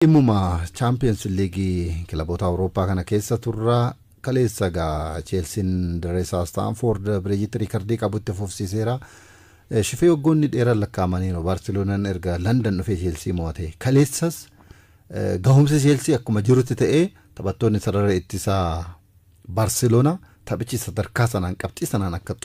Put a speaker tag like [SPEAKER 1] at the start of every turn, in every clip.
[SPEAKER 1] Dhimmuma Chaampiyoons Liigii kilaboota Awurooppaa kana keessa turraa. Kaleessa gaa Cheelsiin dirree isaa Staanfoord Biriijitti riikardii qabutti fufsiiseera. Shifee waggoonni dheeraan lakkaa'amaniiru Baarseloonaan erga Landan dhufee Cheelsii mo'ate. Kaleessas gahumsi Cheelsii akkuma jirutti ta'ee, taphattoonni sarara ittisaa Baarseloonaa taphichi sadarkaa sanaan, qabxii sanaan akka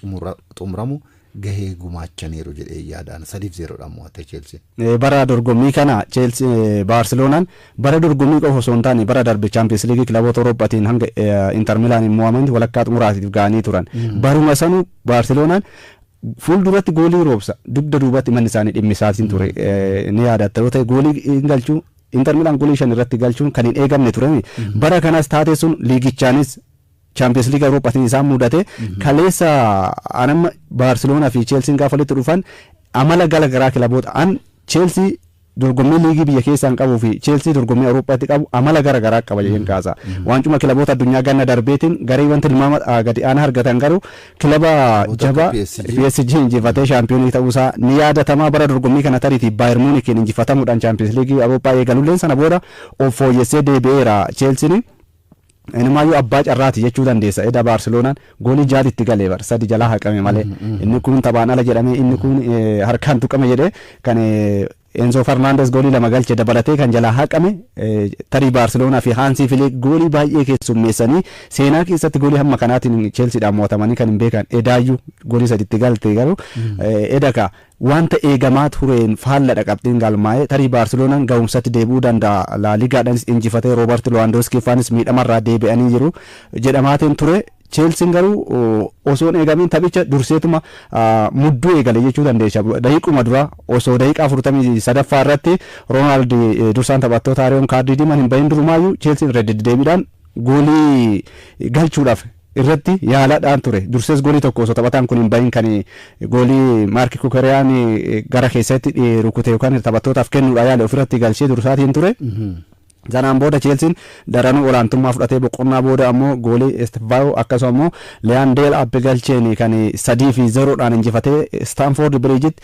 [SPEAKER 1] xumuramu gahee gumaachaniiru jedhee yaadaan. 3-0dhaan mo'ate Cheelsiin.
[SPEAKER 2] Bara dorgommii kana Cheelsii, Baarseloonaan bara dorgommii qofa osoo hin taane, bara darbe Chaampiyoons Liigii kilaboota Awurooppaatiin hanga Inter Milaan mo'aman walakkaa xumuraatiif ga'anii turan. Baruma sanuu Baarseloonaan fuulduratti goolii roobsa, dugda duubatti manni isaanii dhimmisaatiin ture ni yaadatta yoo ta'e. Goolii hin galchuu, Inter Milaan goolii 5 irratti galchuun kan hin eegamne ture. Bara kanas taatee sun liigichaanis Chaampiyoons Liigii Awurooppaatiin isaan mudate. Kaleessa anamma Baarseloonaa fi Cheelsiin gaafa walitti dhufan amala gara garaa kilaboota an Cheelsii dorgommii liigii biyya keessaan qabuu fi Cheelsii dorgommii Awurooppaatti qabu amala gara garaa qaba jedheen kaasa. Waancuma kilaboota addunyaa ganna darbeetiin gareewwan tilmaama gadi aanaa argatan garuu kilaba jabaa PSG injifatee shaampiyoonii ta'uusaa ni yaadatama. Bara dorgommii kana tariitii Baayern Muunikiin injifatamuudhaan Chaampiyoons Liigii Awurooppaa eegalulleen sana booda of fooyyessee deebi'eera Cheelsiin. Inumaayyuu abbaa carraati jechuu dandeessa. Eda Baarseloonaan goolii jaatitti galee bar sadi jalaa haqame malee, inni kun taphaan ala jedhame, inni kun harkaan tuqame jedhee, kan Enzo Fernandez goolii 2 galche dabalatee kan jalaa haqame. Tarii Baarseloonaa fi Haansii Filiik goolii baay'ee keessummeessanii seenaa keessatti goolii hamma kanaatiin Cheelsiidhaan mo'atamanii kan hin beekan. Edaayyuu goolii saditti galte garuu edaka wanta eegamaa tureen faalladha qabxiin galmaa'ee. Tarii Baarseloonaan ga'umsatti deebi'uu danda'a. Laaligaadhaanis injifatee, Roobert Lewandowski faanis miidhamarraa deebi'anii jiru jedhamaatiin ture. Cheelsiin garuu osoo hin eegamiin taphicha durseetuma mudduu eegale jechuu dandeessa. Daqiiquma dura, osoo daqiiqaa 43ffaa irratti Roonaald dursaan taphattoota Hariyoon kaardii diimaan hin bahin durumaayyuu Cheelsiin irra deddeebiidhaan goolii galchuudhaaf irratti yaalaadhaan ture. Dursees goolii tokko osoo taphataan kun hin bahin kan goolii Maarki Kukeriyaan gara keessatti rukute yookaan taphattootaaf kennuudha yaale ofirratti galchee dursaatiin ture. Sanaan booda Cheelsiin daranuu olaantummaa fudhatee, boqonnaa booda ammoo goolii Estevao akkasuma ammoo Liyaan Deel galcheen kan 3-0dhaan injifatee Staanfoord Biriijitti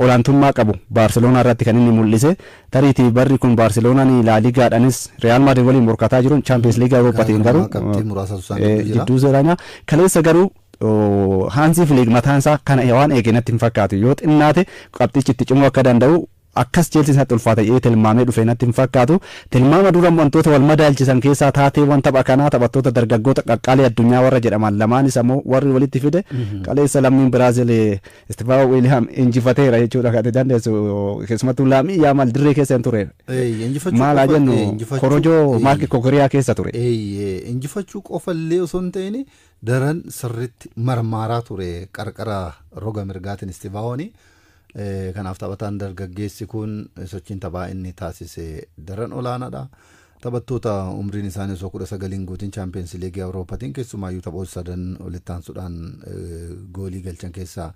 [SPEAKER 2] olaantummaa qabu Baarseloonaa irratti kan inni mul'ise. Tariitii barri kun Baarseloonaan Laaligaadhaanis Reyaal Maadrid waliin morkataa jiruun, Chaampiyoons Liigii Awurooppaatiin garuu jidduu seeraanyaa. Kaleessa garuu Haansii Filiik mataan isaa kana waan eege natti hin fakkaatu. Yoo xinnaate qabxichi itti cimuu akka danda'u, akkas Cheelsiin isatti ulfaata jedhee tilmaamee dhufe natti hin fakkaatu. Tilmaama dura wantoota wal madaalchisan keessaa taateewwan tapha kanaa taphattoota dargaggoota qaqqaalee addunyaa warra jedhaman lamaanis ammoo warri walitti fide, kaleessa lammiin Biraazil Istifaao Wiiliyaam injifateera jechuudha kan dandeessu. Keessumattuu Laamii Yaamaal dirree keessa hin ture. Maal haa jennu, korojoo Maarki Kokoriyaa keessa ture.
[SPEAKER 1] Injifachuu qofallee osoo hin ta'in daran sirriitti marmaaraa ture qarqara roga mirgaatiin Istifaa'ooni. Kanaaf taphataan dargaggeessi kun sochiin taphaa inni taasise daran olaanaadha. Taphattoota umriin isaanii osoo 19n guutiin Chaampiyoons Liigii Awurooppaatiin keessumaayyuu taphoota sadan walitti aansuudhaan goolii galchan keessaa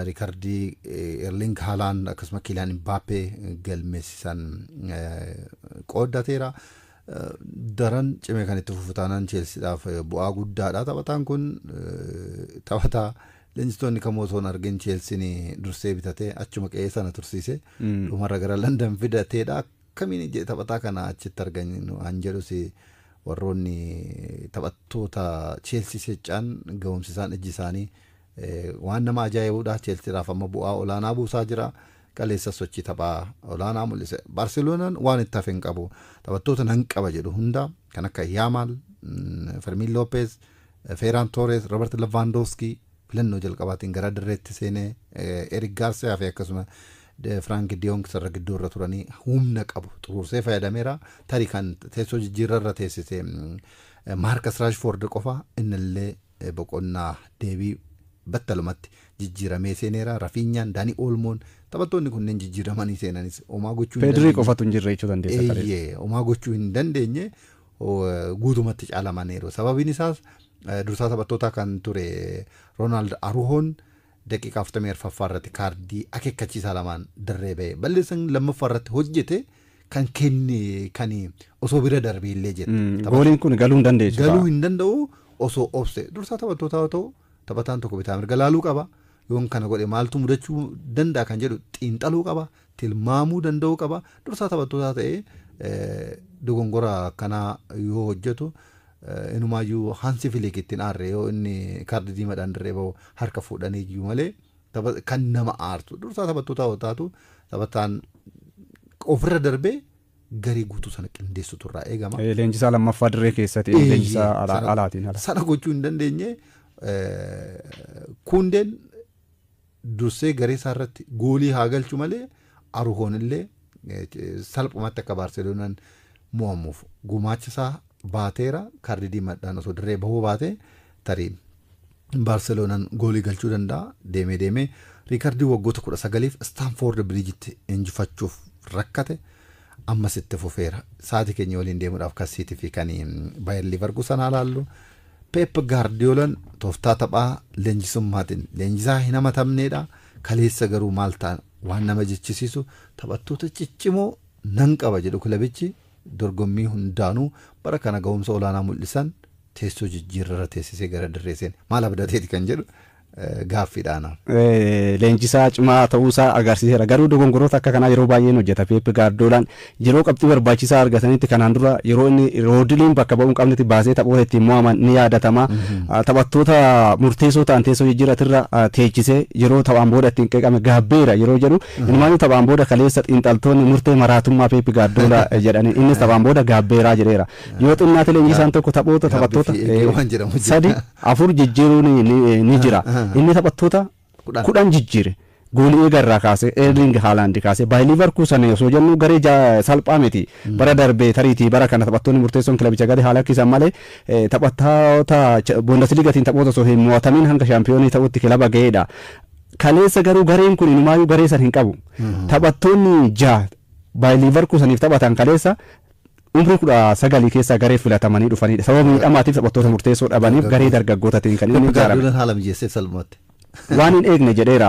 [SPEAKER 1] riikardii Erling Haaland akkasuma Kiiliyaan Imbaappee galmeessisan qooddateera. Daran cimee kan itti fufu taanaan Cheelsiidhaaf bu'aa guddaadha. Taphataan kun taphataa leenjistoonni kamuu osoo hin argin Cheelsiin dursee bitatee achuma qe'ee sana tursiise dhumarra gara Landan fidateedha. Akkamiin taphataa kana achitti argan an jedhus, warroonni taphattoota Cheelsii seccaan ga'umsi isaan ijji isaanii waan nama ajaa'ibudha. Cheelsiidhaaf amma bu'aa olaanaa buusaa jira. Kaleessa sochii taphaa olaanaa mul'ise. Baarseloonaan waan itti hafe hin qabu. Taphattoota nan qaba jedhu hunda kan akka Yaamaal, Fermin Lopez, Ferran Torres, Robert Lewandowski filannoo jalqabaatiin gara dirreetti seenee, Eric Garcia fi akkasuma Frank de Jong sarara gidduu irra turanii humna qabu xuruursee fayyadameera. Tarii kan teessoo jijjiirraa irra teessise Marcus Rashford qofa, innillee boqonnaa deebii battalumatti jijjiiramee seeneera. Rafiinyaan, Daanii Olmoon, taphattoonni kunneen jijjiiramanii seenanis homaa gochuu
[SPEAKER 2] hin Pedrii qofatu hin jirre jechuu dandeessa.
[SPEAKER 1] Eeyyee, homaa gochuu hin dandeenye, guutumatti caalamaniiru. Sababiin isaas dursaa taphattootaa kan ture Roonaald Aruhoon daqiiqaa 44ffaa irratti kaardii akeekkachiisaa lamaan dirree ba'e. Balleessan lammaffaa irratti hojjete kan kenne kan osoo bira darbee illee jette.
[SPEAKER 2] Gooliin kun galuu hin dandeessu.
[SPEAKER 1] Galuu hin danda'u osoo obse. Dursaa taphattootaa yoo ta'u, taphataan tokko bitaa mirga laaluu qaba. Yoon kana godhe maaltu mudachuu danda'a kan jedhu xiinxaluu qaba, tilmaamuu danda'uu qaba. Dursaa taphattootaa ta'ee dogongora akkanaa yoo hojjetu, inumaayyuu Hansi Filiik ittiin aarre, yoo inni kaardii diimaadhaan dirree bahu harka fuudhanii iyyuu malee, kan nama aarsu dursaa taphattootaa yoo taatu, taphataan ofirra darbee garee guutuu sana qindeessutu irraa eegama.
[SPEAKER 2] Leenjisaa lammaffaa dirree keessatti leenjisaa alaatiin ala.
[SPEAKER 1] Sana gochuu hin dandeenye. Kundeen dursee garee isaa irratti goolii haa galchu malee, Aruhoon illee salphumatti akka Baarseloonaan mo'amuuf gumaacha isaa baateera. Kaardii diimaadhaan osoo dirree bahuu baate, tarii Baarseloonaan goolii galchuu danda'a. Deemee deemee riikardii waggoota 19f Istaanfoord Biriijitti injifachuuf rakkate ammas itti fufeera. Sa'aatii keenya waliin deemuudhaaf kan Siitii fi kan Baayер Liivarkuusan haa laallu. Pep Gaardiyoolaan tooftaa taphaa leenjisummaatiin leenjisaa hin hamatamneedha. Kaleessa garuu maal ta'an waan nama jechisiisu, taphattoota ciccimoo nan qaba jedhu kilabichi, dorgommii hundaanuu bara kana ga'umsa olaanaa mul'isan teessoo jijjiirrarra teessisee gara dirree seene. Maal abdateeti kan jedhu gaaffiidhaan.
[SPEAKER 2] Leenjisaa cimaa ta'uusaa agarsiiseera. Garuu dogongoroota akka kanaa yeroo baay'een hojjeta. Pep Gaardoolaan yeroo qabxii barbaachisaa argatanitti, kanaan dura yeroo inni Roodiliin bakka ba'uu hin qabnetti baasee taphoota ittiin mo'aman ni yaadatama. Taphattoota murteessoo ta'an teessoo jijjiirratirra teechisee yeroo taphaan booda ittiin qeeqame, gaabbeera yeroo jedhu, inumaayyuu taphaan booda kaleessa xiinxaltoonni murtee maraatummaa Pep Gaardoola jedhanii, innis taphaan booda gaabbeeraa jedheera. Yoo xinnaate leenjisaan tokko taphoota taphattoota sadi afur jijjiiruun ni jira. Inni taphattoota 10 jijjiire. Goolii eegarraa kaasee Erling Haaland kaasee, Baayir Liivarkuusan osoo jennu garee salphaa miti. Bara darbee tariitii bara kana taphattoonni murteessoon kilabicha gadi haala lakkisan malee, taphattoota Bundesliigatiin taphoota osoo hin mo'atamin hanga shaampiyoonii ta'utti kilaba ga'eedha. Kaleessa garuu gareen kun inumaayyuu garee san hin qabu. Taphattoonni ja'a Baayir Liivarkuusaniif taphatan kaleessa umrii 19 keessa garee filatamanii dhufanidha. Sababa miidhamaatiif taphattoota murteessoo dhabaniif garee dargaggootaatiin kan inni ijaarame.
[SPEAKER 1] Haala mijeesseef salphumatti.
[SPEAKER 2] Waan hin eegne jedheera.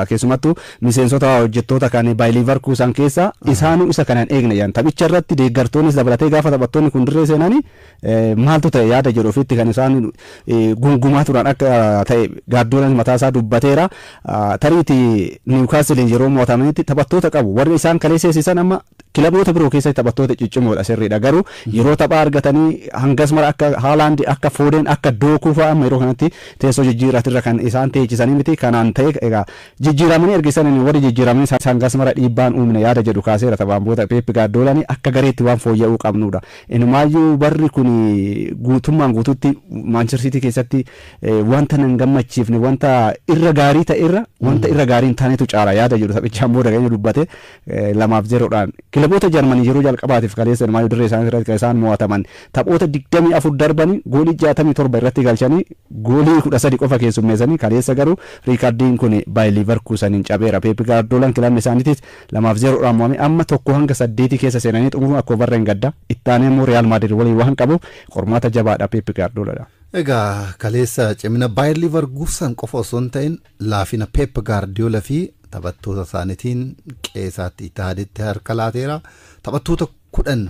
[SPEAKER 2] Keessumattuu miseensota hojjettoota kan Baayir Liivarkuusan keessa isaanuu isa kana hin eegne jedhan. Taphicha irratti deeggartoonnis dabalatee gaafa taphattoonni kun dirree seenanii maaltu ta'e yaada jedhu ofitti kan isaan gungumaa turan akka ta'e Gaardoolaan mataa isaa dubbateera. Tariitii Niwukaasiliin yeroo mo'atamanitti taphattoota qabu warri isaan kaleesseessisan amma kilaboota biroo keessatti taphattoota ciccimoodha, sirriidha. Garuu yeroo taphaa argatanii hangas mara akka Haalaand, akka Foodeen, akka Dookuu fa'aa amma yeroo kanatti teessoo jijjiirratirra kan isaan teechisanii miti. Kanaan ta'e egaa jijjiiramanii ergisan warri jijjiiramanii hangas mara dhiibbaan uumne yaada jedhu kaaseera taphaan booda Peep Gaardoolanii, akka gareetti waan fooyya'uu qabnudha. Inumaayyuu barri kun guutummaan guututti Maanchestar Siitii keessatti wanta nan gammachiifne, wanta irra gaarii ta'e irra wanta irra gaarii hin taanetu caala yaada jedhu taphichaan booda kan inni dubbate. 2-0dhaan kilaboota Jarmanii yeroo jalqabaatiif kaleessa inumaayyuu dirree isaanii irratti kan isaan mo'ataman. Taphoota 24 darbanii goolii 67 irratti galchanii goolii 13 qofa keessummeessanii, kaleessa garuu riikardiin kun Baayir Liivarkuusaniin cabeera. Peep Gaardoolaan kilabni isaaniitis 2-0dhaan mo'ame. Amma 1 hanga 8 keessa seenanii xumuruun akkuma barra hin gadda ittaanee immoo Riyaal Maadrid waliin waan qabuuf qormaata jabaadha Peep Gaardoolaadha.
[SPEAKER 1] Egaa kaleessa cimina Baayir Liivarkuusan qofa osoo hin ta'in laafina Peep Gaardiola fi taphattoota isaaniitiin qeesaatti Itaaditti harka laateera. Taphattoota 10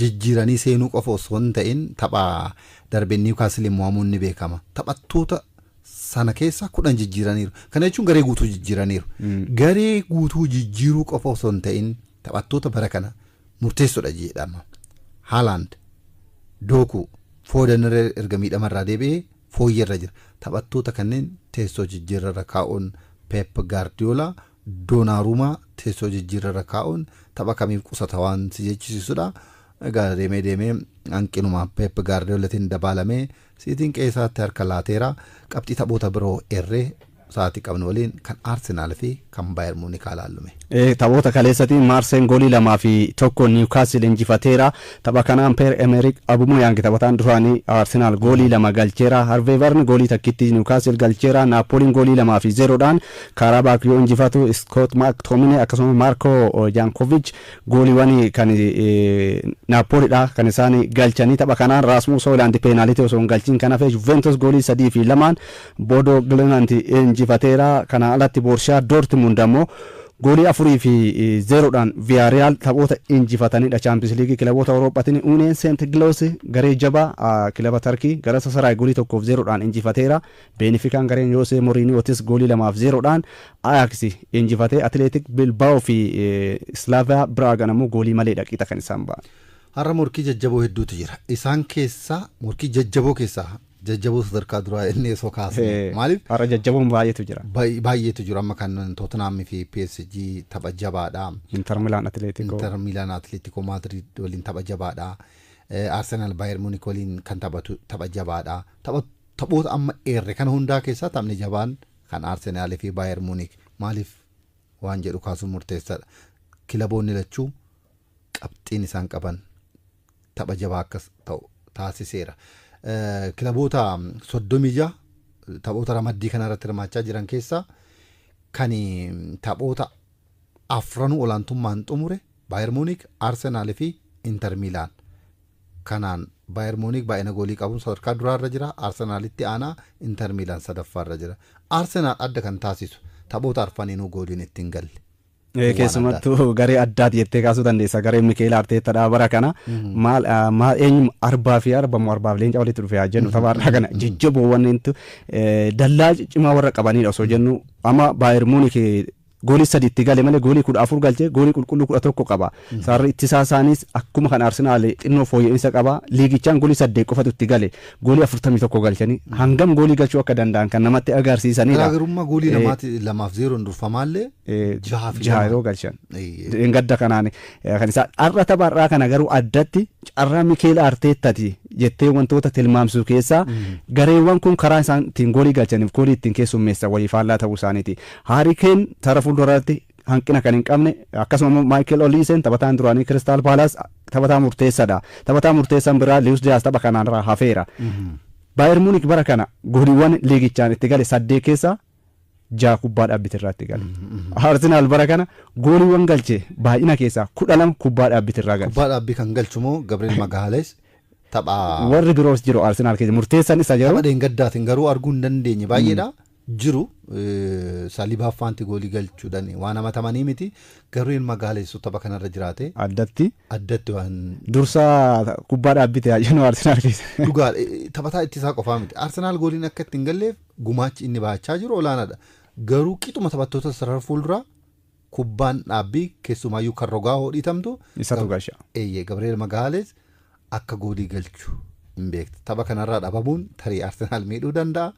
[SPEAKER 1] jijjiiranii seenuu qofa osoo hin ta'in, tapha darbeen Niwukaasiliin mo'amuun ni beekama. Taphattoota sana keessa 10 jijjiiraniiru. Kana jechuun garee guutuu jijjiiraniiru. Garee guutuu jijjiiruu qofa osoo hin ta'in taphattoota bara kana murteessoodha jedhama. Haalaand, Dookuu, Foodan erga miidhamarraa deebi'ee fooyyarra jira. Taphattoota kanneen teessoo jijjiirarra kaa'uun Pep Gaardiola, Donnarummaa teessoo jijjiirarra kaa'uun tapha kamiif qusata waan si jechisiisudha. Egaa deemee deemee hanqinuma Pep Gaardiyoolatiin dabaalamee Siitiin qeesaatti harka laateera. Qabxii taphoota biroo erree sa'aatii qabnu waliin kan Arsenaal fi kan Baayer Muunik ilaallume.
[SPEAKER 2] Taphoota kaleessatiin Maarseen goolii 2 fi 1 Niwukaasil injifateera. Tapha kanaan Peer Emerik Aubameyang, taphataan duraanii Arsenaal, goolii lama galcheera. Harvey Barnes goolii takkitti Niwukaasil galcheera. Naapooliin goolii 2 fi 0dhaan Kaarabaak yoo injifatu, Scott McTominay akkasumas Maarko Jankovic gooliiwwan kan Naapoolidha kan isaan galchanii. Tapha kanaan Raasmus Hoylaand peenaalitii osoo hin galchin kan hafe. Juventus goolii 3 fi 2n Bodo Glimt injifateera. Kana alatti Borshaa Dortmund ammoo Goolii 4-0dhaan Villarreal taphoota injifatanidha Champions League kilaboota Awurooppaatiin. Union Saint Gilloise garee jabaa kilaba Tarkii Galatasaray goolii 1-0dhaan injifateera. Beenifikaan gareen Jose Mourinhotis goolii 2-0dhaan Ajax injifatee, Athletic Bilbao fi Slavia Prague ammoo goolii maleedha qixa kan isaan ba'an.
[SPEAKER 1] Har'a morkii jajjaboo hedduutu jira. Isaan keessaa morkii jajjaboo keessaa jajjaboo sadarkaa duraa inni osoo kaasne maaliif?
[SPEAKER 2] Har'a jajjaboon baay'eetu jira.
[SPEAKER 1] Baay'eetu jira. Amma kan Tottenham fi PSG tapha jabaadha.
[SPEAKER 2] Inter Milan Atletico.
[SPEAKER 1] Inter Milan Atletico Madrid waliin tapha jabaadha. Arsenal Bayern Munich waliin kan taphatu tapha jabaadha. Taphoota amma eerre kana hundaa keessaa taphni jabaan kan Arsenal fi Bayern Munich, maaliif waan jedhu kaasuun murteessaadha. Kilaboonni lachuu qabxiin isaan qaban tapha jabaa akkas ta'u taasiseera. Kilaboota 36 taphoota ramaddii kana irratti hirmaachaa jiran keessaa kan taphoota afranuu olaantummaan xumure Bayern Munich, Arsenal fi Inter Milan. Kanaan Bayern Munich baay'ina goolii qabuun sadarkaa duraarra jira. Arsenaalitti aanaa, Inter Milan sadaffaarra jira. Arsenaal adda kan taasisu taphoota arfaniinuu gooliin ittiin galle.
[SPEAKER 2] Keessumattuu garee addaati jettee kaasuu dandeessa. Garee Mikeel Arteettaadha bara kana. Maal maal eenyu arbaa fi arba moo arbaaf leenca walitti dhufe haa jennu, taphaarraa kana jajjaboowwan dallaa cimaa warra qabanidha osoo jennu, amma Bayern Munich goolii 3 itti gale malee goolii 14 galchee goolii qulqulluu 11 qaba. Sararri ittisaa isaaniis akkuma kan Arsenaal xinnoo fooyya'insa qaba. Liigichaan goolii 8 qofatu itti gale, goolii 41 galchanii hangam goolii galchuu akka danda'an kan namatti agarsiisanidha.
[SPEAKER 1] Garaagarummaa goolii 2-0 durfamaallee 6 fi
[SPEAKER 2] 6 yeroo galchan. Gadda kanaan kan isaa har'a tapharraa kana garuu addatti carraa Mikeel Arteettati jettee wantoota tilmaamsu keessaa gareewwan kun karaa isaan ittiin goolii galchaniif goolii ittiin keessummeessan walii faallaa ta'uu isaaniiti. Harry Kane sarara fuulduraatti hanqina kan hin qabne, akkasuma immoo Maayikel Oliiseen taphataan duraanii Kiristaal Paalaas taphataa murteessaadha. Taphataa murteessaan biraa Liwus Diyaas tapha kanaanirraa hafeera. Baayern Muunik bara kana gooliiwwan liigichaan itti gale 8 keessaa 6 kubbaa dhaabbitirraa itti gale. Arsenaal bara kana gooliiwwan galche baay'ina keessaa 12 kubbaa dhaabbitirraa galche.
[SPEAKER 1] Kubbaa dhaabbii kan galchu moo Gabriel Magaales tapha.
[SPEAKER 2] Warri biroos jiru Arsenaal keessa murteessan isa jiru.
[SPEAKER 1] Tapha dheengaddaatiin garuu arguu hin dandeenye baay'eedha. Jiru Saliibaa faanti goolii galchuudhaan waan hamatamanii miti. Gabriel Magaales tapha kanarra jiraate.
[SPEAKER 2] Addatti.
[SPEAKER 1] Addatti waan.
[SPEAKER 2] Dursa kubbaa dhaabbite haa jennu Arsenaal keessa.
[SPEAKER 1] Dhugaa, taphataa ittisaa qofaa miti. Arsenaal gooliin akka ittiin galleef gumaachi inni baachaa jiru olaanaadha. Garuu qixuma taphattoota sarara fuulduraa kubbaan dhaabbii keessumaayyuu kan rogaa hodhitamtu.
[SPEAKER 2] Isatu galcha.
[SPEAKER 1] Eeyyee, Gabriel Magaales akka goolii galchu hin beektu. Tapha kanarraa dhabamuun tarii Arsenaal miidhuu danda'a.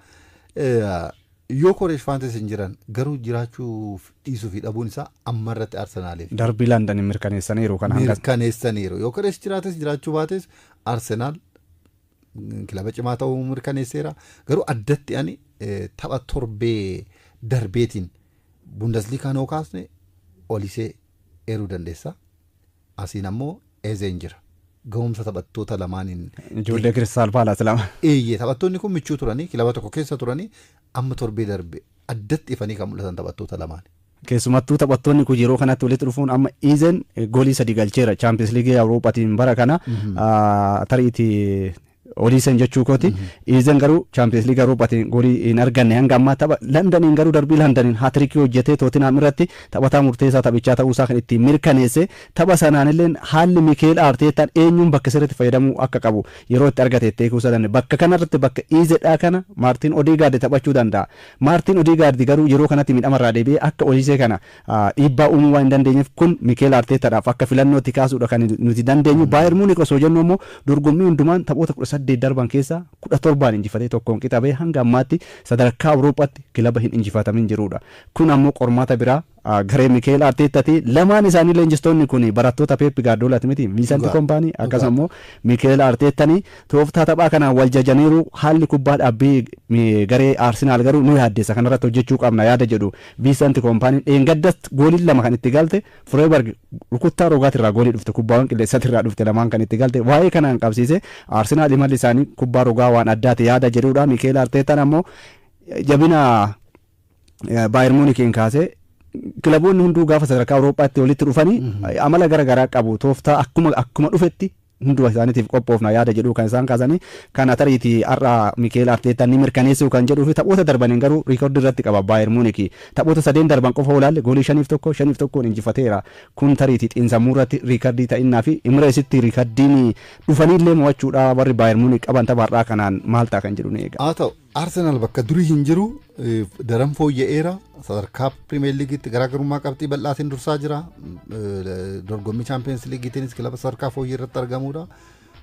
[SPEAKER 1] Yoo Koreesh Faantis hin jiran garuu jiraachuu dhiisuu fi dhabuun isaa amma irratti Arsenaaliif.
[SPEAKER 2] Darbii London mirkaneessaniiru kana hanga.
[SPEAKER 1] Mirkaneessaniiru. Yoo Koreesh jiraates jiraachuu baates Arsenaal kilaba cimaa ta'uu mirkaneesseera. Garuu addatti ani tapha torbee darbeetiin Bundesliigaan yoo kaasne Olisee eeruu dandeessa. Asiin ammoo Ezeen jira. Ga'umsa taphattoota lamaaniin.
[SPEAKER 2] Ijoollee Kiristaal Paalaas lama.
[SPEAKER 1] Eeyyee, taphattoonni kun michuu turanii, kilaba tokko keessa turanii, amma torbee darbe addatti ifanii kan mul'atan taphattoota lamaani.
[SPEAKER 2] Keessumattuu taphattoonni kun yeroo kanatti walitti dhufuun, amma Izen goolii 3 galcheera Champions League Awurooppaatiin bara kana, tariitii Oliisen jechuu kooti. Izen garuu Champions League Awurooppaatiin goolii hin arganne hanga ammaa. Tapha Londaniin garuu, darbii Londaniin haatirikii hojjetee Tootinhaam irratti taphataa murteessaa taphichaa ta'uusaa kan ittiin mirkaneesse. Tapha sanaan illee haalli Mikeel Arteetaan eenyuun bakka sirriitti fayyadamuu akka qabu yeroo itti argate itti eeguu danda'e. Bakka kanarratti, bakka Izeedhaa kana Maartiin Odeegaard taphachuu danda'a. Maartiin Odeegaard garuu yeroo kanatti miidhamarraa deebi'ee akka Olisee kana dhiibbaa uumuu waan hin dandeenyeef, kun Mikeel Arteetaadhaaf akka filannootti kaasuudha kan nuti dandeenyu. Baayern Muunik osoo jennu immoo dorgommii hundumaan taphoota 18 darban keessaa 17n injifatee tokkoon qixabee hanga ammaatti sadarkaa Awurooppaatti kilaba hin injifatamin jirudha. Kun ammoo qormaata biraa garee Mikeel Arteettaati. Lamaan isaanii leenjistoonni kun barattoota Pep Guardiolaati miti? Viisanti Kompaanii akkasuma immoo Mikeel Arteettanii tooftaa taphaa kanaan wal jajaniiru. Haalli kubbaa dhaabbii garee Arsenaal garuu nu yaaddeessa, kanarratti hojjechuu qabna yaada jedhu Viisanti Kompaanii. Dheengaddas gooliin lama kan itti galte Fireeberg rukuttaa rogaatirraa goolii dhufte, kubbaawwan qilleensaatirraa dhufte lamaan kan itti galte. Waa'ee kanaan qabsiise Arsenaal imalli isaanii kubbaa rogaa waan addaati yaada jedhudha. Mikeel Arteettaan ammoo jabina Baayern Muunikiin kaasee, kilaboonni hunduu gaafa sadarkaa Awurooppaatti walitti dhufanii amala gara garaa qabu, tooftaa akkuma dhufetti Hunduma isaaniitiif qophoofna yaada jedhu kan isaan kaasanii kana tariitii har'a Mikeel Arteetaan ni mirkaneessuu kan jedhuu fi taphoota darbaniin garuu riikordii irratti qaba. Baayern Muunik taphoota sadeen darban qofa olaalle goolii 5-1, 5-1 injifateera. Kun tariitii xiinsammuu irratti riikordii ta'innaa fi Imireesitti riikordiin dhufanii illee mo'achuudha warri Baayern Muunik qaban tapha har'aa kanaan maal ta'a kan jedhu ni eega.
[SPEAKER 1] Haa ta'u, Arsenaal bakka durii hin jiru, daran fooyya'eera. Sadarkaa Pirimeer Liigiitti garaagarummaa qabxii bal'aatiin dursaa jira. Dorgommii Chaampiyoons Liigiitiinis kilaba sadarkaa fooyyee irratti argamudha.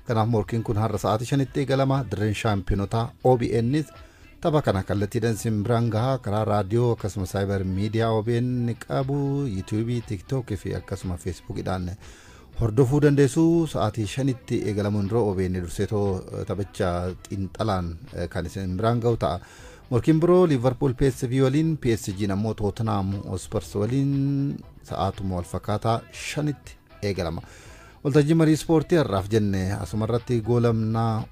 [SPEAKER 1] Kanaaf morkiin kun har'a sa'aatii 5tti eegalama. Dirreen shaampiyonotaa OBNs tapha kana kallattiidhaan isin biraan gahaa karaa raadiyoo, akkasuma saayibar miidiyaa OBN qabu, yuutuubii, tiiktookii fi akkasuma feesbuukiidhaan hordofuu dandeessu. Sa'aatii 5tti eegalamuun dura OBN durseetoo taphicha xiinxalaan kan isin biraan gahu ta'a. Morkiin biroo Liverpool PSV waliin, PSG ammoo Tottenham Hotspurs waliin sa'aatuma wal fakkaataa 5tti eegalama. Waltajjii marii ispoortii har'aaf jenne asumarratti goolamnaa.